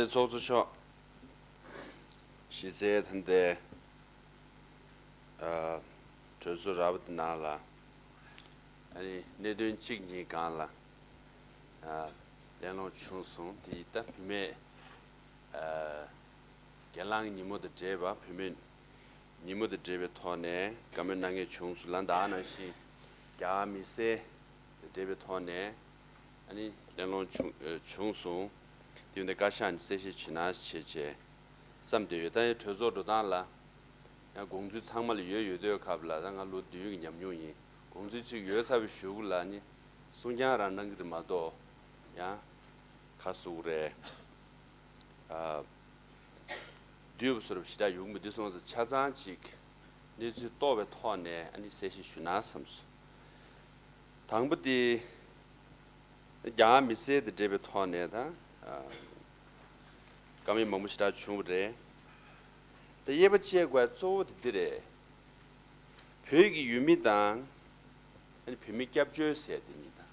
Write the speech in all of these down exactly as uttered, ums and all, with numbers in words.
ཚོགས་གཙོ་མཆོག་གཞི་རྩའི་ད་ལྟའི་ཨ་གྲོས་ཚོགས་ར་བ་འདི་ནང་ལ་ཨ་ནི་གནད་དོན་གཅིག་གཉིས་སྒང་ལ་ཨ་གླེང་སློང་བྱུང་སོང་། དེ་ཡིས་ད་བུད་མེད་ཨ་གྱེན་ལངས་ཉིན་མོ་དང་འབྲེལ་བ་བུད་མེད་ཉིན་མོ་དང་འབྲེལ་བའི་ཐོག་ནས་བཀའ་མོལ་གནང་མཁན་བྱུང་སོང་ལ། ད་ནང་བཞིན་རྒྱ་གར་མི་སེར་དང་འབྲེལ་བའི་ཐོག་ནས་ཨ་ནི་གླེང་སློང་བྱུང་ཨ་བྱུང་སོང་། དེ་འདི་བཀའ་ཤག་ནས་གསལ་བཤད་བྱེད་ན་བྱེད་ཅེས་བསམ་བསྡད་ཡོད། ད་ཡང་གྲོས་ཚོགས་འགྲོ་སྟངས་ལ་ཡང་དགོངས་ཚུལ་ཚང་མ་ལ་ཡོད་ཡོད་དུས་སྐབས་ལ། ད་ང་ལོ་བདུན་གྱི་ཉམས་མྱོང་ཡིན། དགོངས་ཚུལ་ཅིག་ཡོད་ཚར་བའི་གཞུག་ལ་ནི་གསུང་རྐྱང་རང་གནང་གི་རེད་མ་གཏོགས། ཡང་ག་ཟེར་དགོས་རེད། ཨ་བསྡུས་པ་བཟོ་འདྲ་ཞེ་དྲག་ཡོང་གི་མི་འདུག་སོང་ཙང་ཆ་ཚང་ཅིག་གནས་ཚུལ་རྟོགས་པའི་ཐོག་ནས་ཨ་ནི་གསལ་བཤད་ཞུ་ན་བསམ་སོང་། དང་པོ་དེ་རྒྱ་གར་མི་སེར་དང་འབྲེལ་བའི་ཐོག་ནས་ད་ཨ་བཀའ་མོལ་མང་པོ་ཞེ་དྲག་བྱུང་བ་རེད། ད་དབྱེ་བ་བཅད་དགོས་གཙོ་བོ་དེ་འདི་རེད། བོད་ཀྱི་ཡུལ་མི་དང་ཨ་ནི་བོད་མི་སྐྱབས་བཅོལ་ཟེར་དེ་གཉིས་དང་།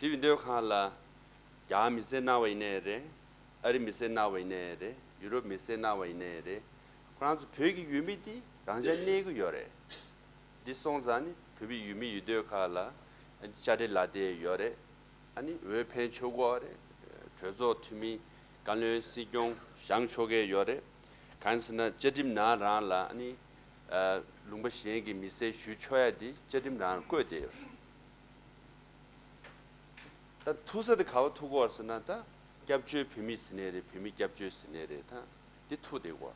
དེ་ཡིན་དུས་སྒང་ལ་རྒྱ་གར་མི་སེར་གནང་བ་ཡིན་ནའི་རེད། ཨ་རི་མི་སེར་གནང་བ་ཡིན་ནའི་རེད། ཡུ་རོབ་མི་སེར་གནང་བ་ཡིན་ནའི་རེད། ཁོ་རང་ཚོ་བོད་ཀྱི་ཡུལ་མི་དེ་རང་འཇགས་གནས་ཀྱི་ཡོད་རེད། འདི་སོང་ཙང་ནི་བོད་པའི་ཡུལ་མི་ཡིན་དུས་སྒང་ལ་དཔྱ་ཁྲལ་ལག་དེབ་ཡོད་རེད། ཨ་ནི་འོས་འཕེན་ཆོག་གི་རེད། གྲོས་ཚོགས་འཐུས་མི་བཀའ་བློན་སྲིད་སྐྱོང་བཞེངས་ཆོག་གི་ཡོད་རེད། གང་ཟེར་ན་བཅའ་ཁྲིམས་ནང་རང་ལ་ཨ་ནི་ཨ་ལུང་པ་གཞན་གྱི་མི་སེར་ཞུ་ཆོག་ཡ་དེ་བཅའ་ཁྲིམས་ནང་བཀོད་བསྡད་ཡོད་རེད། ད་ཐུག་ས་དེ་ག་པར་ཐུག་གི་ཡོད་ཟེར་ན། ད་སྐྱབས་བཅོལ་བོད་མི་ཟེར་ནའི་རེད། བོད་མི་སྐྱབས་བཅོལ་ཟེར་ནའི་རེད། ད་འདི་ཐུག་བསྡད་ཀྱི་ཡོད་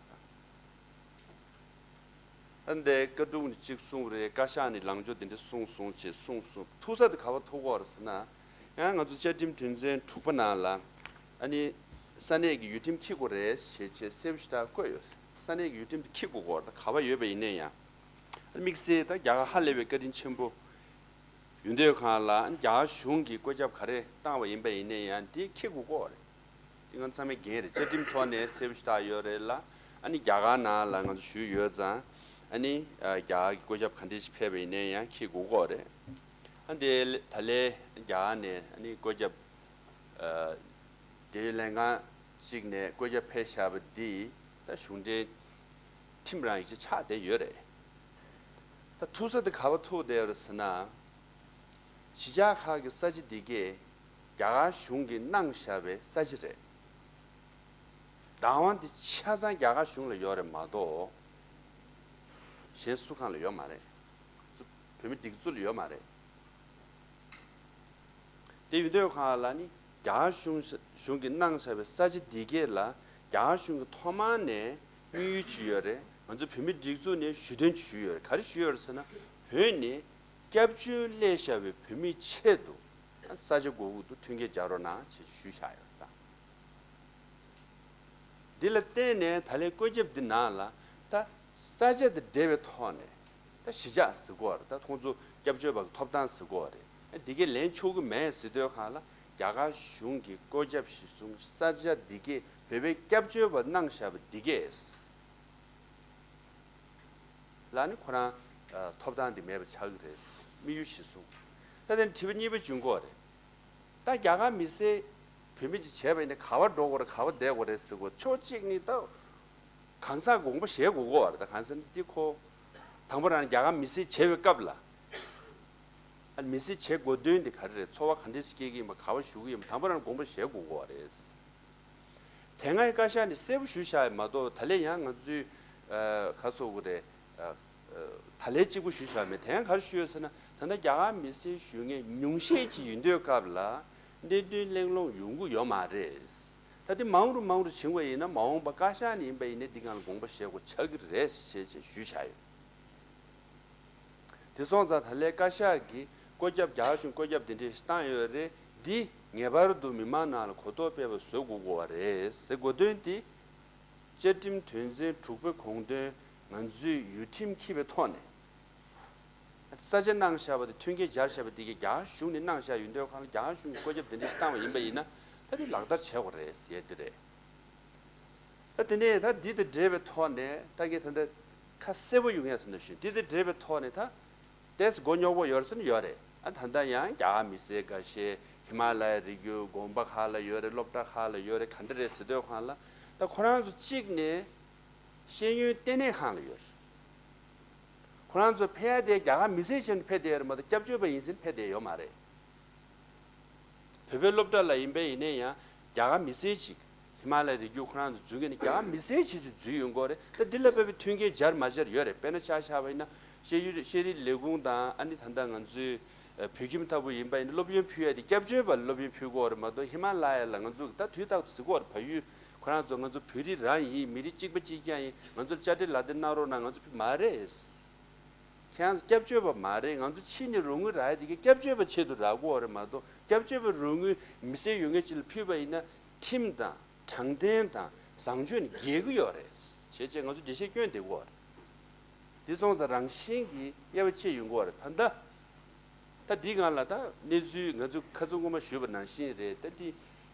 རེད། ད་ད་འདི་བཀའ་དྲུང་ནས་གཅིག་གསུངས་རེད། བཀའ་ཤག་ནས་ལངས་ཕྱོགས་དེ་འདྲ་གསུངས་སོང་ཅེས་གསུངས་སོང་། ཐུག་ས་དེ་ག་པར་ཐུག་གི་ཡོད་ཟེར་ན། ཡང་ང་ཚོ་བཅའ་ཁྲིམས་དོན་ཚན་དྲུག་པ་ནང་ལ་ཨ་ནི་ས་གནས་ཀྱི་ཡུལ་ཁྲིམས་འཁྱེར་དགོས་རེད་ཞེས་བྱས་གསལ་པོ་ཞེ་དྲག་བཀོད་ཡོད་རེད། ས་གནས་ཀྱི་ཡུལ་ཁྲིམས་དེ་འཁྱེར་དགོས་ཀྱི་ཡོད་རེད། ད་ག་པར་ཡོད་པ་ཡིན་ན་ཡང་། དམིགས་བསལ་ད་རྒྱ་གར་ཧ་ལས་པའི་བཀའ་དྲིན་ཆེན་པོ་ཡིན་དུས་སྒང་ལ། ཨ་ནི་རྒྱ་གར་གཞུང་གིས་བཀོད་ཁྱབ་ག་རེ་བཏང་བ་ཡིན་པ་ཡིན་ན་ཡང་དེ་འཁྱེར་དགོས་ཀྱི་ཡོད་རེད། དེ་ང་ཚང་མས་འགན་རེད། བཅའ་ཁྲིམས་ཐོག་ནས་གསལ་པོ་ཞེ་དྲག་ཡོད་རེད་ལ། ཨ་ནི་རྒྱ་གར་ནང་ལ་ང་ཚོ་བཞུགས་ཡོད་ཙང་། ཨ་ནི་ཨ་རྒྱ་གར་གྱི་བཀོད་ཁྱབ་ག་འདྲ་ཞིག་ཕེབས་པ་ཡིན་ན་ཡང་འཁྱེར་དགོས་ཀྱི་ཡོད་རེད། ཨ་ནི་དེ་ད་ལས་རྒྱ་གར་ནས་ཨ་ནི་བཀོད་ཁྱབ་ཨ་འབྲེལ་ཡོད་ལྷན་ཁང་གཅིག་ནས་བཀོད་ཁྱབ་ཕེབས་བཞག་པ་འདི་ད་གཞུང་འབྲེལ་ཁྲིམས་རང་ཡིག་ཆ་ཆགས་བསྡད་ཡོད་རེད། ད་ཐུག་ས་དེ་ག་པར་ཐུག་བསྡད་ཡོད་རེད་ཟེར་ན། གཞིས་ཆགས་ཁག་གི་ས་ཆ་འདི་གས་རྒྱ་གར་གཞུང་གིས་གནང་བཞག་པའི་ས་ཆ་རེད། བདག་དབང་དེ་ཆ་ཚང་རྒྱ་གར་གཞུང་ལ་ཡོད་རེད་མ་གཏོགས། གཞན་སུ་གང་ལ་ཡོད་མ་རེད། བོད་མི་སྒྲིག་འཛུགས་ལ་ཡོད་མ་རེད། དེ་ཡིན་དུས་སྒང་ལ་ནི་རྒྱ་གར་གཞུང་གཞུང་གིས་གནང་བཞག་པའི་ས་ཆ་འདི་གས་ལ་རྒྱ་གར་གཞུང་གིས་ཐོག་མར་ནས་དམིགས་ཡུལ་ཅིག་ཡོད་རེད། ང་ཚོ་བོད་མི་སྒྲིག་འཛུགས་ནས་ཞུ་དོན་ཅིག་ཞུས་ཡོད་རེད། ག་རེ་ཞུས་ཡོད་རེད་ཟེར་ན། བོད་ནས་སྐྱབས་བཅོལ་སླེབས་བཞག་པའི་བོད་མིའི་ཆེད་དུ་ས་ཆ་དགོས་ཀྱི་འདུག་མཐུན་རྐྱེན་སྦྱར་རོགས་གནང་ཞེས་ཞུས་བཞག་ཡོད་རེད་ད། འདི་ལ་བརྟེན་ནས་ད་ལན་བཀོད་ཁྱབ་འདི་ནང་ལ་ད་ས་ཆ་དང་འབྲེལ་བའི་ཐོག་ནས་ད་གཞིས་ཆགས་ཟེར་གོ་རེད། ད་ཁོང་ཚོ་སྐྱབས་བཅོལ་བ་གི་ཐོབ་ཐང་ཟེར་གོ་རེད། འདི་གས་ལེན་ཆོག་གི་མེད་ཟེར་དུས་སྒང་ལ་རྒྱ་གར་གཞུང་གིས་བཀོད་ཁྱབ་གཞིར་བཟུང་ས་ཆ་འདི་གས་བོད་པའི་སྐྱབས་བཅོལ་བ་གནང་བཞག་པ་འདི་གས་ལ་ནི་ཁོ་རང་ཨ་ཐོབ་ཐང་འདི་མེད་པ་ཆགས་ཀྱི་རེད། དམིགས་ཡུལ་གཞིར་བཟུང་། ད་དེ་ནི་དྲི་བ་གཉིས་པ་བྱུང་གོ་རེད། ད་རྒྱ་གར་མི་སེར་བོད་མི་ཅིག་བྱས་པ་ཡིན་ན་ག་པར་འགྲོ་དགོས་རེད། ག་པར་བསྡད་དགོས་རེད་ཟེར་གོ། ཕྱོགས་གཅིག་ནི་ད་གང་ཟག་དགོངས་པ་བཞེས་དགོས་ཀྱི་ཡོད་རེད། ད་གང་ཟག་ནི་འདི་ཁོ་དང་པོ་རང་རྒྱ་གར་མི་སེར་བྱས་པའི་སྐབས་ལ། ཨ་མི་སེར་བྱེད་དགོས་དོན་དེ་ག་རེ་རེད། འཚོ་བ་ག་འདྲས་སྐྱེལ་གྱི་ཡིན་པ། ག་པར་བཞུགས་ཀྱི་ཡིན་པ། དང་པོ་རང་དགོངས་པ་བཞེས་དགོས་ཀྱི་ཡོད་རེད། དེ་སྔའི་བཀའ་ཤག་ནས་གསལ་པོ་ཞུས་བཞག་ཡོད་མ་གཏོགས། ད་ལན་ཡང་ང་ཚོས་ཨ་ག་ཟེར་དགོས་རེད། ཨ་ཨ་ད་ལན་གཅིག་པོ་ཞུས་བཞག་མེད། དེ་ཡང་ག་རེ་ཞུས་ཡོད་ཟེར་ན། ད་ལྟ་རྒྱ་གར་མི་སེར་བཞུགས་མཁན་ཉུང་ཤས་ཅིག་ཡིན་དུས་སྐབས་ལ་གནད་དོན་གླེང་སློང་ཡོང་གི་ཡོད་མ་རེད། ད་དེ་མང་རུ་མང་རུ་ཕྱིན་པ་ཡིན་ན་མ་འོངས་པ་བཀའ་ཤག་ནས་ཡིན་པ་ཡིན་ན་འདི་སྒང་ལ་དགོངས་པ་བཞེས་དགོས་ཆགས་ཀྱི་རེད་ཅེས་ཅེས་ཞུས་བཞག་ཡོད། དེ་སོང་ཙང་ད་ལན་བཀའ་ཤག་གིས་བཀོད་ཁྱབ། རྒྱ་གར་གཞུང་བཀོད་ཁྱབ་དེ་འདྲས་བཏང་ཡོད་རེད། འདི་ངེས་པར་དུ་མི་མང་ནང་ལ་གོ་རྟོགས་སྤེལ་བ་བཟོ་དགོས་ཀྱི་ཡོད་རེད་ཟེར་དགོས་དོན་དེ། བཅའ་ཁྲིམས་དོན་ཚན་དྲུག་པའི་དགོངས་དོན་ང་ཚོས་ཡུལ་ཁྲིམས་འཁྱེར་བའི་ཐོག་ནས། ས་ཆ་གནང་བཞག་པ་དེ། མཐུན་རྐྱེན་སྦྱར་བཞག་པ་དེ་གའི་རྒྱ་གར་གཞུང་ནས་གནང་བཞག་ཡོད་དུས་སྒང་ལ་རྒྱ་གར་གཞུང་གིས་བཀོད་ཁྱབ་དེ་འདྲས་བཏང་བ་ཡིན་པ་ཡིན་ན། ད་དེ་ལག་བསྟར་བྱེད་དགོས་རེད་ཟེར་དེ་རེད། ད་དེ་ནས་ད་འདི་དང་འབྲེལ་བའི་ཐོག་ནས་ད་ངས་ད་ལྟ་ཁ་གསལ་པོ་ཡོང་ཡ་ཟེར་ན་ཞུ། འདི་དང་འབྲེལ་བའི་ཐོག་ནས་ད་ཏོག་ཙམ་མགོ་རྙོག་པོ་ཡོད་རེད་ཟེར་ན་ཡོད་རེད། ཨ་ད་ལྟ་ཡང་རྒྱ་གར་མི་སེར་འགའ་ཤས། ཧི་མ་ལ་ཡའི་རི་རྒྱུད་དགོན་པ་ཁག་ལ་ཡོད་རེད། སློབ་གྲྭ་ཁག་ལ་ཡོད་རེད། ག་འདྲ་རེད་ཟེར་དུས་སྒང་ལ། ད་ཁོ་རང་ཚོ་གཅིག་ནས་ཤེས་ཡོན་ལྟེ་གནས་ཁང་ལ་ཡོད་རེད། ཁོ་རང་ཚོ་ཕེབས་ཡ་དེ་རྒྱ་གར་མི་སེར་བྱས་ནས་ཕེབས་བསྡད་ཡོད་རེད་མ་གཏོགས་སྐྱབས་བཅོལ་བ་ཡིན་ཟེར་ནས་ཕེབས་བསྡད་ཡོད་མ་རེད། བོད་པའི་སློབ་གྲྭ་ལ་ཡིན་པ་ཡིན་ན་ཡང་རྒྱ་གར་མི་སེར་ཅིག་ཧི་མ་ལ་ཡའི་རི་རྒྱུད་ཁོ་རང་ཚོ་འཛུལ་མཁན་ནི་རྒྱ་གར་མི་སེར་ཆེད་དུ་འཛུལ་ཡོང་གི་རེད། ད་འདི་ལ་དཔེ་བའི་མཐུན་རྐྱེན་སྦྱར་མ་སྦྱར་ཡོད་རེད། དཔེར་ན་ཆ་བཞག་པ་ཡིན་ན་ཤེས་ཡོན་ཤེས་རིག་ལས་ཁུངས་དང་ཨ་ནི་ད་ལྟ་ང་ཚོའི་བོད་ཁྱིམ་ལྟ་བུ་ཡིན་པ་ཡིན་ན་སློབ་ཡོན་ཕུལ་ཡ་དེ་སྐྱབས་བཅོལ་བ་ལ་སློབ་ཡོན་ཕུལ་གི་ཡོད་རེད་མ་གཏོགས་ཧི་མ་ལ་ཡ་ལ་ང་ཚོ་ད་དུས་རྟག་ཏུ་ཟེར་གི་ཡོད་རེད། བལ་ཡུལ་ཁོ་རང་ཚོ་ང་ཚོ་བོད་རིགས་རང་ཡིན། མི་རིགས་གཅིག་པ་གཅིག་རྐྱང་ཡིན། ང་ཚོ་ལ་དཔྱ་ཁྲལ་ལག་དེབ་གནང་རོགས་གནང་། ང་ཚོ་ཕུལ་མ་རེད། ཁྱེད་རང་ཚོ་སྐྱབས་བཅོལ་བ་མ་རེད། ང་ཚོ་ཕྱི་ནས་རོགས་དངུལ་རག་ཡ་དེ་གའི་སྐྱབས་བཅོལ་བ་ཆེད་དུ་རག་གི་ཡོད་རེད་མ་གཏོགས་སྐྱབས་བཅོལ་བའི་རོགས་དངུལ་མི་སེར་ཡོད་མཁན་ཅིག་ལ་ཕུལ་བ་ཡིན་ན་ཁྲིམས་དང་དྲང་བདེན་དང་བཟང་སྤྱོད་ནས་འགལ་གྱི་ཡོད་རེད། བྱས་བྱས་ང་ཚོ་འགྲེལ་བཤད་སྐྱོན་བསྡད་ཀྱི་ཡོད་རེད། དེ་སོང་ཙང་རང་བཞིན་གྱིས་དབྱེ་བ་ཕྱེ་ཡོང་གི་ཡོད་རེད། ད་ལྟ་ད་འདི་སྒང་ལ་ད་གནས་ཚུལ་ང་ཚོ་ཁ་སང་སྔོན་མ་ཞུས་པ་ནང་བཞིན་རེད། ད་འདི་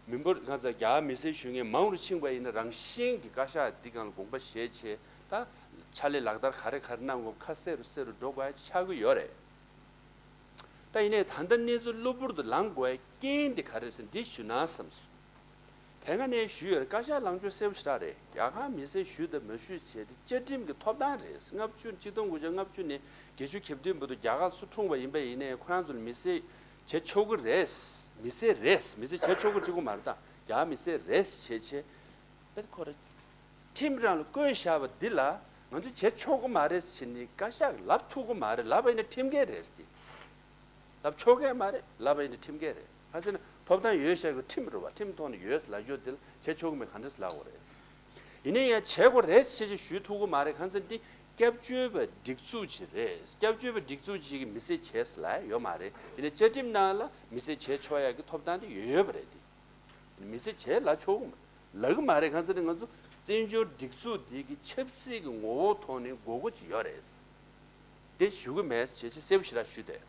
མི་འབོར་ང་ཚོ་རྒྱ་གར་མི་སེར་ཞུ་མཁན་མང་རུ་ཕྱིན་པ་ཡིན་ན་རང་བཞིན་གྱི་བཀའ་ཤག་འདི་སྒང་ལ་དགོངས་པ་བཞེས་བྱས་ད་ཕྱག་ལས་ལག་བསྟར་ག་རེ་ག་རེ་གནང་དགོས་ཁ་གསལ་རུ་གསལ་རུ་འགྲོ་དགོས་ཡ་ཆགས་ཀྱི་ཡོད་རེད། ད་ཡིན་ནའི་ད་ལྟ་གནས་ཚུལ་གློ་བུར་དུ་ལངས་དགོས་ཡ་རྐྱེན་དེ་ག་རེ་ཟེར་འདི་ཞུ་ན་བསམ་སོང་། དེ་སྔ་ནས་ཞུས་ཡོད་རེད། བཀའ་ཤག་ལངས་ཕྱོགས་གསལ་པོ་ཞེ་དྲག་རེད། རྒྱ་གར་མི་སེར་ཞུས་དང་མ་ཞུས་བྱས་ཏེ་བཅའ་ཁྲིམས་ཀྱི་ཐོབ་ཐང་རེད། ལྔ་བཅུ་ཆིག་སྟོང་དགུ་བརྒྱ་ལྔ་བཅུ་ནས་བརྒྱད་ཅུ་གྱ་བདུན་བར་དུ་རྒྱ་གར་སུ་འཁྲུངས་པ་ཡིན་པ་ཡིན་ནའི་ཁོ་རང་ཚོ་ལ་མི་སེར་བྱེད་ཆོག་གི་རེད། མི་སེར་རེད། མི་སེར་བྱེད་ཆོག་གི་གཅིག་པོ་མ་རེད། ད་རྒྱ་གར་མི་སེར་རེད་བྱས་བྱས་པས་ཁོ་རེ་ཁྲིམས་རང་ལ་བཀོད་བཞག་པ་འདི་ལ་ང་ཚོས་བྱེད་ཆོག་གི་མ་རེད་ཟེར་ནས་བཀའ་ཤག་གིས་ལབ་ཐུབ་གི་མ་རེད། ལབ་པ་ཡིན་ན་ཁྲིམས་འགལ་རེད་ཟེར་ཏེ། ལབ་ཆོག་གི་མ་རེད། ལབ་པ་ཡིན་ན་ཁྲིམས་འགལ་རེད། ག་ཟེར་ན་ཐོབ་ཐང་ཡོད་བཤད་དགོས། ཁྲིམས་རེད་བ། ཁྲིམས་ཐོག་ནས་ཡོད་ལབ་རྒྱུ་འདི་ལ་བྱེད་ཆོག་གི་མེད་ག་འདྲས་ལབ་དགོས་རེད། ཡིན་ན་ཡང་བྱེད་དགོས་རེད་ཅེས་ཅིག་ཞུ་ཐུབ་གི་མ་རེད། གང་ཟེར་ན་འདི་སྐྱབས་བཅོལ་བའི་སྒྲིག་འཛུགས་ཅིག་རེད། སྐྱབས་བཅོལ་བའི་སྒྲིག་འཛུགས་ཅིག་གིས་མི་སེར་བྱེད་ཟེར་ལབ་ཡ་ཡོད་མ་རེད། ཡིན་ནའི་བཅའ་ཁྲིམས་ནང་ལ་མི་སེར་བྱེད་ཆོག་ཡ་གི་ཐོབ་ཐང་དེ་ཡོད་པ་རེད་དེ། མི་སེར་བྱེད་ལབ་ཆོག་གི་མ་རེད། ལབ་གི་མ་རེད། གང་ཟེར་ན་ང་ཚོ་བཙན་བྱོལ་སྒྲིག་འཛུགས་འདི་གི་ཆབ་སྲིད་ཀྱི་ངོ་བོ་ཐོག་ནས་དགོས་མཁོ་ཅིག་ཡོད་རེད། དེ་ཞུ་གི་མེད་ཅེས་ཅིག་གསལ་པོ་ཞེ་དྲག་ཞུས་ཏེ།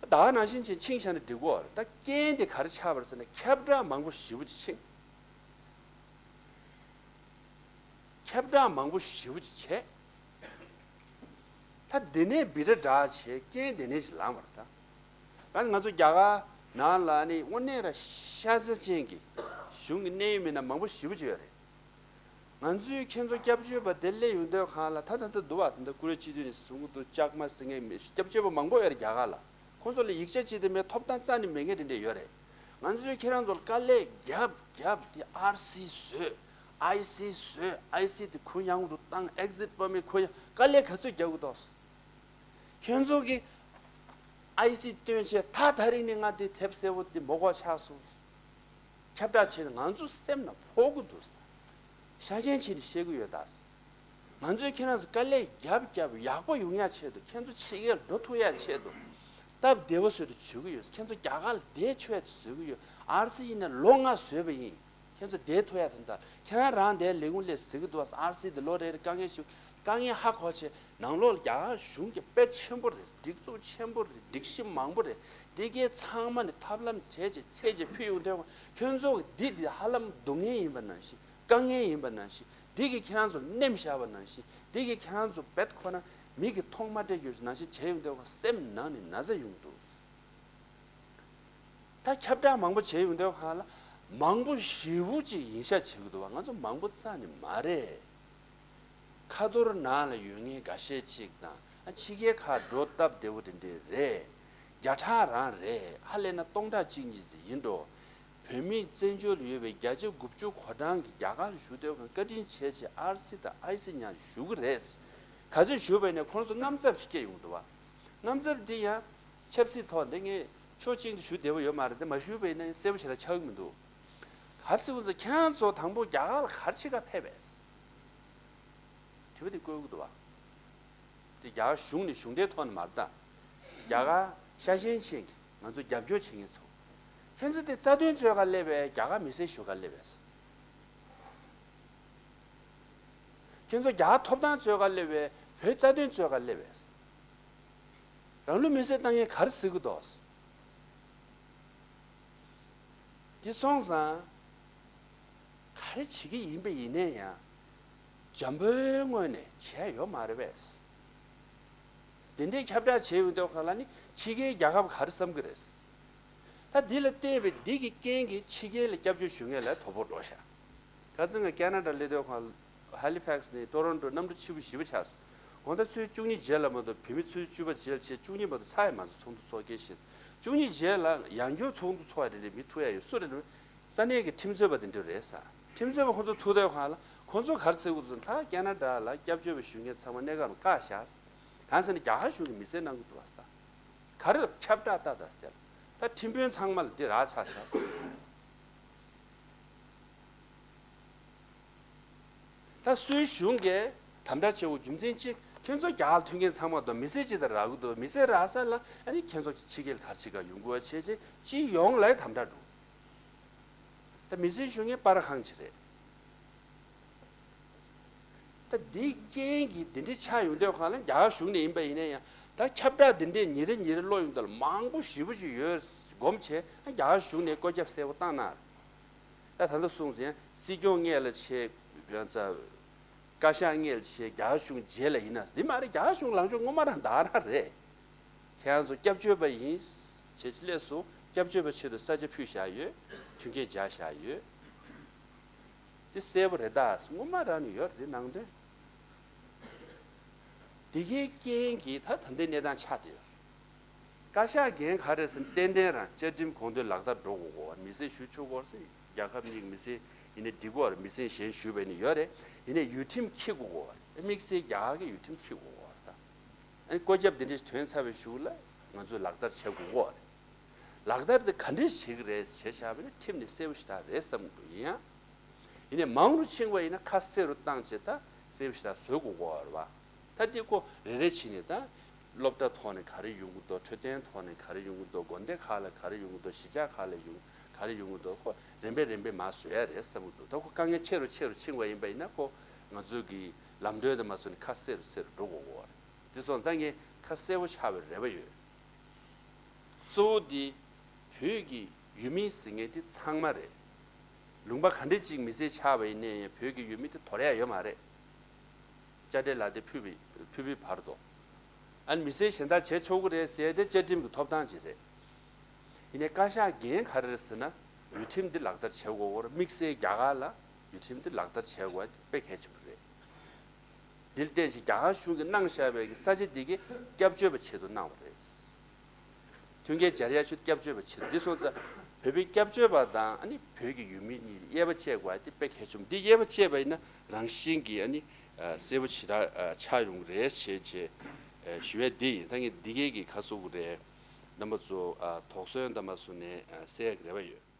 ད་ག་ནང་བཞིན་ཅིག་ཕྱིན་བཞག་ན་འགྲིག་གོ། ད་རྐྱེན་དེ་ག་རེ་ཆགས་པ་རེད་ཟེར་ན་ཁྱབ་བསྒྲགས་མང་པོ་ཞེ་པོ་ཅིག་ཕྱིན། ཁྱབ་བསྒྲགས་མང་པོ་ཞེ་པོ་ཅིག་བྱས། ད་འདི་ནས་སྦི་ར་འདྲ་བྱས་རྐྱེན་འདི་ནས་ཅིག་ལངས་པ་རེད་ད། ད་ང་ཚོ་རྒྱ་གར་ནང་ལ་ནི་དངོས་གནས་ར་ཤ་ཚ་ཅན་གྱི་གཞུང་གི་གནད་ཡོད་མི་སྣ་མང་པོ་ཞེ་པོ་ཅིག་ཡོད་རེད། ང་ཚོའི་ཁྱེད་ཚོ་སྐྱབས་བཅོལ་བ་དེ་སླེབས་ཡོང་དུས་སྒང་ལ་ད་ད་ལྟ་འདུག་བ། ད་ལྟ་ཀུ་རེ་སྤྱི་འཐུས་ནས་བཟུང་གི་འདུག་ལྕགས་མ་ཟེར་མཁན་མི་སྐྱབས་བཅོལ་བ་མང་པོ་ཡོད་རེད་རྒྱ་གར་ལ། ཁོང་ཚོ་ལ་ཡིག་ཆ་ཅིག་དེ་མེད། ཐོབ་ཐང་རྩ་ནས་མེད་མཁན་དེ་འདྲས་ཡོད་རེད། ང་ཚོས་ཁྱེད་རང་ཚོ་ལ་དཀའ་ལས་རྒྱབ་རྒྱབ་དེ་ཨར་སི་བཟོས། ཨའི་སི་བཟོས། ཨའི་སི་དེ་གུ་ཡངས་རུ་བཏང་། ཨེག་ཟིཊ་པར་མིཊ་གུ་ཡངས། དཀའ་ལས་ག་ཚོད་རྒྱག་གི་འདུག་ཁྱེད་ཚོ་གིས་ཨའི་སི་བཏོན་བྱས་ད་ད་རིང་ནས་ང་དེ་དེབ་གསལ་པོ་དེ་མ་གོ་ཆགས་སོང་། ཁྱབ་བསྒྲགས་བྱས་ནས་ང་ཚོ་སེམས་ནང་ཕོག་གི་འདུག་ཤ་ཞེན་བྱས་ནས་བཤད་གི་ཡོད་ད། ང་ཚོས་ཁྱེད་རང་ཚོ་དཀའ་ལས་རྒྱབ་རྒྱབ་ཡག་པོ་ཡོང་ཡ་ཆེད་དུ། ཁྱེད་ཚོ་ཕྱི་རྒྱལ་འགྲོ་ཐུབ་ཡ་ཆེད་དུ་སྟབས་བདེ་བོ་བཟོས་ཏེ་བྱེད་གི་ཡོད། ཁྱེད་ཚོ་རྒྱ་གར་ལ་བསྡད་ཆོག་ཡ་དེ་བཟོ་གི་ཡོད། ཨར་སི་ཡིན་ན་ལོ་ལྔ་བཟོས་པ་ཡིན། ཁྱེད་ཚོ་བསྡད་ཐུབ་ཡ་དེ་འདྲ། ཁྱེད་རང་རང་དེ་ལས་ཁུངས་ལས་ཟེར་གི་འདུག་ཨར་སི་དེ་ལོ་རེ་རེ་དཀའ་ངལ་ཞིག་དཀའ་ངལ་ཧ་གོ་བྱས། ནང་ལོགས་ལ་རྒྱ་གར་གཞུང་གི་དཔེ་ཆེན་པོ་རེད། སྒྲིག་འཛུགས་ཆེན་པོ་རེད། སྒྲིག་གཞི་མང་པོ་རེད། དེ་གའི་ཚང་མ་ནས་ཐབས་ལམ་བྱས་བྱས་ཚད་ཀྱིས་ཕུལ་ཡོང་དུས་ཁྱོད་ཚོ་གི་འདི་འདི་ཧ་ལམ་སྡུག་བསྔལ་ཡིན་པ་ནང་བཞིན། དཀའ་ངལ་ཡིན་པ་ནང་བཞིན། འདི་གིས་ཁྱེད་རང་ཚོ་ལ་ནེམ་བཞག་པ་ནང་བཞིན། འདི་གིས་ཁྱེད་རང་ཚོ་བེད་ཁོ་ན་མིག་གིས་མཐོང་མ་སྤྲད་རྒྱུ་ནང་བཞིན་བྱས་ཡོང་དུས་སེམས་ནང་ནས་ན་ཚ་ཡོང་གི་འདུག་ད་ཁྱབ་བསྒྲགས་མང་པོ་བྱས་ཡོང་དུས་སྒང་ལ་མང་པོ་ཞེ་པོ་ཅིག་ཡིན་ཤག་བྱེད་ཀྱི་འདུག་བ། ང་ཚོ་མང་པོ་རྩ་ནས་མ་རེད། ཁ་ཐོར་ནང་ལ་ཡོད་མཁན་འགའ་ཤས་ཅིག་དང་། ཨ། ཕྱི་རྒྱལ་ཁག་འགྲོ་སྟབས་བདེ་བོ་དེ་འདྲས་རེད། བརྒྱ་ཕྲག་རང་རེད། ཧ་ལས་ན་སྟོང་ཕྲག་གཅིག་གཉིས་ཙམ་ཡིན་འགྲོ། བོད་མི་བཙན་བྱོལ་ལ་ཡོད་པའི་བརྒྱ་ཆ་དགུ་བཅུ་གོ་གྲངས་ཀྱིས་རྒྱ་གར་ལ་བཞུགས་དུས་སྒང་བཀའ་དྲིན་ཆེ་ཆེ་ཨར་སི་དང་ཨའི་སི་ཉར་བཞུགས་ཀྱི་རེད། ག་ཚོད་བཞུགས་པ་ཡིན་ན་ཁོང་ཚོ་དངངས་འཚབ་ཞིག་སྐྱེ་ཡོང་འདུག་བ། དངངས་འཚབ་འདི་ཡང་ཆབ་སྲིད་ཐོག་འདི་ངས་ཕྱོགས་གཅིག་ཏུ་ཞུ་བདེ་བོ་ཡོད་མ་རེད། འདི་མ་ཞུས་པ་ཡིན་ན་གསལ་པོ་ཞེ་དྲག་ཆགས་ཀྱི་མི་འདུག་ག་རེ་ཟེར་དགོས་ཟེར། ཁྱེད་རང་ཚོ་དང་པོ་རྒྱ་གར་ལ་ག་རེ་བྱེད་ག་ཕེབས་པས། དྲི་བ་འདི་བཀོད་ཀྱི་འདུག་བ། དེ་རྒྱ་གར་གཞུང་ནས་གཞུང་འབྲེལ་ཐོག་ནས་མ་རེད་ད། རྒྱ་གར་ཤ་ཞེན་ཆེན་གྱི་ང་ཚོ་རྒྱབ་སྐྱོར་བྱེད་མཁན་ཚོ། ཁྱེད་ཚོ་དེ་རྩ་དོན་རྩོད་ག་སླེབས་པས། རྒྱ་གར་མི་སེར་ཞུ་ག་སླེབས་པས། ཁྱེད་ཚོ་རྒྱ་གར་ཐོབ་ཐང་རྩོད་ག་སླེབས་པས། བོད་རྩ་དོན་རྩོད་ག་སླེབས་པས། རང་ལུས་མེར་སྲེག་བཏང་མཁན་ག་རེ་ཟེར་གི་འདུག་དེ་སོང་ཙང་། ག་རེ་བྱེད་ཀྱི་ཡིན་པ་ཡིན་ནའི་ཡང་། འཇམ་པོའི་ངོས་ནས་བྱས་ཡོད་མ་རེད་པས། དེ་འདྲའི་ཁྱབ་བསྒྲགས་བྱས་ཡོང་དུས་སྒང་ལ་ནི་ཕྱི་རྒྱལ་རྒྱལ་ཁབ་ག་རེ་བསམ་གྱི་རེད། ད་འདི་ལ་བརྟེན་པའི་འདི་གི་རྐྱེན་གྱིས་ཕྱི་རྒྱལ་ལ་སྐྱབས་བཅོལ་ཞུ་མཁན་ལ་དོ་ཕོག་འགྲོ་ཤག་ཁ་སང་ང་ཁེ་ན་ཌ་སླེབས་དུས་ཁོང་ཧ་ལི་ཕེག་སི་ནས་ཊོ་རོན་ཊོ་གནམ་གྲུ་ཆེ་པོ་ཞེ་པོ་ཆགས་སོང་། དགོང་དག་ཆུ་ཚོད་བཅུ་གཉིས་རྗེས་ལ་མ་གཏོགས། བུད་མེད་ཆུ་ཚོད་བཅུ་པ་རྗེས་ལ་བྱས་བཅུ་གཉིས་མ་གཏོགས་ཚར་ཡི་མ་སོང་། ཚོགས་འདུ་ཚོགས་སྐལ་བཞེས། བཅུ་གཉིས་རྗེས་ལ་ཡང་བསྐྱར་ཚོགས་འདུ་ཚོགས་ཡ་རེ་རེ་མི་ཐུག་ཡ་ཡོད། སུ་རེད་ལབ་ན་ས་གནས་ཀྱི་ཁྲིམས་རྩོད་པ་དེ་འདྲ་རེད་ཟེར། ཁྲིམས་རྩོད་པ་ཁོང་ཚོ་ཐུག་དུས་ཁོང་ལ་ཁོང་ཚོ་ག་རེ་ཟེར་གྱི་འདུག་ཟེར་ན། ད་ཁེ་ན་ཌ་ལ་སྐྱབས་བཅོལ་བ་ཞུ་མཁན་ཚང་མ་གནས་སྐབས་ནས་བཀག་བཞག་ཟེར། གང་ཟེར་ན་རྒྱ་གར་གཞུང་གིས་མི་བསད་གནང་གི་འདུག་བ་ཟེར། ག་རེ་ལ་ཁྱབ་བསྒྲགས་ལྟ་ད་ཟེར། ད་ཁྲིམས་དཔོན་ཚང་མ་ལ་འདི་རག་ཆགས་བཞག་ཟེར། ད་སུད་གཞུང་གིས་དམ་དྲག་བྱེད་དགོས་རྒྱུ་མཚན་ཅི། ཁྱོད་ཚོ་རྒྱ་གར་ཐོན་མཁན་ཚང་མ་དང་མི་སེར་ཅི་ལྟར་རག་གི་འདུག་མི་སེར་རག་ས་ལ་ཨ་ནི་ཁྱོད་ཚོ་ཕྱི་རྒྱལ་ག་རེ་བྱེད་ག་ཡོང་དགོས་བྱས་བྱས་སྤྱི་ཡོངས་ལ་དམ་དྲག་འགྲོ། ད་མི་སེར་ཞུ་མཁན་སྤར་ཁང་ཅིག་རེད། ད་འདིའི་རྐྱེན་གྱིས་འདི་འདྲའི་ཆགས་ཡོང་དུས་ཁོང་ལ་རྒྱ་གར་གཞུང་ནས་ཡིན་པ་ཡིན་ན་ཡང་ད་ཁྱབ་བསྒྲགས་འདི་འདྲས་ཉིན་རེ་ཉིན་རེ་ཀློག་ཡོང་དུས་ལ་མང་པོ་ཞེ་པོ་ཅིག་ཡོད་སྒོམ་བྱས། ཨ་རྒྱ་གར་གཞུང་ནས་བཀོད་ཁྱབ་གསལ་པོ་བཏང་ན། ད་ད་ལྟ་སོང་ཙང་སྲིད་སྐྱོང་སྔོན་ལ་བྱས། བཀའ་ཤག་སྔོན་ལ་བྱས། རྒྱ་གར་གཞུང་རྗེས་ལ་ཡིན་ན། འདི་མ་རེད། རྒྱ་གར་གཞུང་ལངས་ཕྱོགས་སྔོན་མ་རང་ད་ག་རང་རེད། ཁྱེད་རང་ཚོ་སྐྱབས་བཅོལ་བ་ཡིན་བྱས་སླེབས་སོང་། སྐྱབས་བཅོལ་བའི་ཆེད་དུ་ས་ཆ་ཕུལ་བཞག་ཡོད། མཐུན་རྐྱེན་སྦྱར་བཞག་ཡོད། འདི་གསལ་པོ་རེད་ད། སྔོན་མ་རང་ནས་ཡོད་རེད་ནང་དོན། འདི་གའི་རྐྱེན་གྱིས་ད་ད་ལྟའི་གནས་སྟངས་ཆགས་བསྡད་ཡོད། བཀའ་ཤག་འགན་ག་རེ་ཟེར་ན། ཏན་ཏན་རང་བཅའ་ཁྲིམས་དགོངས་དོན་ལག་བསྟར་འགྲོ་དགོས་གོ། མི་སེར་ཞུ་ཆོག་གོ་ཟེར། རྒྱལ་ཁབ་གཉིས་ཀྱི་མི་སེར་ཡིན་ནའི་འགྲིག་གོ། མི་སེར་གཞན་ཞུས་པ་ཡིན་ནའི་ཡོད་རེད། ཡིན་ནའི་ཡུལ་ཁྲིམས་འཁྱེར་དགོས་གོ། དམིགས་བསལ་རྒྱ་གར་གྱི་ཡུལ་ཁྲིམས་འཁྱེར་དགོས་གོ་ད། ཨ་ནི་བཀོད་ཁྱབ་འདི་འདྲ་ཞིག་ཐོན་ཚར་བའི་གཞུག་ལ་ང་ཚོས་ལག་བསྟར་བྱེད་དགོས་གོ་རེད། ལག་བསྟར་དེ་ག་འདྲས་བྱེད་ཀྱི་རེད་བྱས་བཞག་པ་ཡིན་ན་ཁྲིམས་ནས་གསལ་པོ་ཞེ་དྲག་རེད་བསམ་གྱི་འདུག་ཡིན་ཡང་། ཡིན་ནའི་མང་རུ་ཕྱིན་པ་ཡིན་ན་ཁ་གསལ་རུ་བཏང་བྱས་ད་གསལ་པོ་ཞེ་དྲག་བཟོ་དགོས་གོ་རེད་བ། ད་འདི་ཁོ་རེ་རེ་བྱས་ནས་ད་སློབ་གྲྭ་ཐོག་ནས་ག་རེ་ཡོང་གི་འདུག་འཕྲོད་བསྟེན་ཐོག་ནས་ག་རེ་ཡོང་གི་འདུག་དགོན་སྡེ་ཁག་ལ་ག་རེ་ཡོང་གི་འདུག་གཞིས་ཆགས་ཁག་ལ་ཡོང་ག་རེ་ཡོང་གི་འདུག་ཁོ་རིམ་པས་རིམ་པས་མར་བཟོ་ཡ་རེད་བསམ་གྱི་འདུག་ད་ཁོ་དཀའ་ངལ་ཆེ་རུ་ཆེ་རུ་ཕྱིན་པ་ཡིན་པ་ཡིན་ན་ཁོ་ང་ཚོའི་གི་ལམ་སྟོན་དེ་མ་བཟོ་ནས་ཁ་གསལ་རུ་གསལ་རུ་འགྲོ་དགོས་གོ་རེད། དེ་སོང་ཙང་ངས་ཁ་གསལ་པོ་ཆགས་པའི་རེ་བ་ཡོད། གཙོ་བོ་འདི་བོད་ཀྱི་ཡུལ་མི་ཟེར་མཁན་འདི་ཚང་མ་རེད། ལུང་པ་ག་འདྲ་ཅིག་མི་སེར་ཆགས་པ་ཡིན་ནའི་བོད་ཀྱི་ཡུལ་མི་དེ་དོར་ཡ་ཡོད་མ་རེད། དཔྱ་ཁྲལ་ལག་དེབ་ཕུལ་བའི་ཕུལ་བའི་བར་དུ། ཨ་ནི་མི་སེར་གཞན་དག་བྱེད་ཆོག་གི་རེད་ཟེར་ཏེ་བཅའ་ཁྲིམས་ཀྱི་ཐོབ་ཐང་ཅིག་རེད། ཡིན་ནའི་བཀའ་ཤག་འགན་ག་རེ་རེད་ཟེར་ན་ཡུལ་ཁྲིམས་འདི་ལག་བསྟར་བྱེད་དགོས་སྐོར། དམིགས་བསལ་རྒྱ་གར་ལ་ཡུལ་ཁྲིམས་འདི་ལག་བསྟར་བྱེད་དགོས་དཔེ་གལ་ཆེན་པོ་རེད། འདིར་བརྟེན་ཅིང་རྒྱ་གར་གཞུང་གིས་གནང་བཞག་པའི་གི་ས་ཆ་འདི་གི་སྐྱབས་བཅོལ་བའི་ཆེད་དུ་གནང་བ་རེད། མཐུན་རྐྱེན་སྦྱར་ཡ་ཆུ་སྐྱབས་བཅོལ་བའི་ཆེད་དུ། འདི་སོང་ཙང་བོད་པའི་སྐྱབས་བཅོལ་བ་དང་ཨ་ནི་བོད་ཀྱི་ཡུལ་མི་གཉིས་དབྱེ་བ་ཕྱེ་དགོས་པ་དེ་དཔེ་གལ་ཆེན་པོ། འདི་དབྱེ་བ་ཕྱེ་བ་ཡིན་ན་རང་བཞིན་གྱིས་ཨ་ནི་གསལ་པོ་ཞེ་དྲག་ཆགས་ཡོང་གི་རེད་ཞེས་བྱས་ཞུ་ཡ་འདི་ཡིན། ད་ངས་འདི་གའི་གི་ཁ་གསོ་གི་རེད། རྣམ་པ་ཚོ་དོགས་ཟོན་དང་མ་སུ་ནས་གསལ་ཡ་གི་རེ་བ་ཡོད།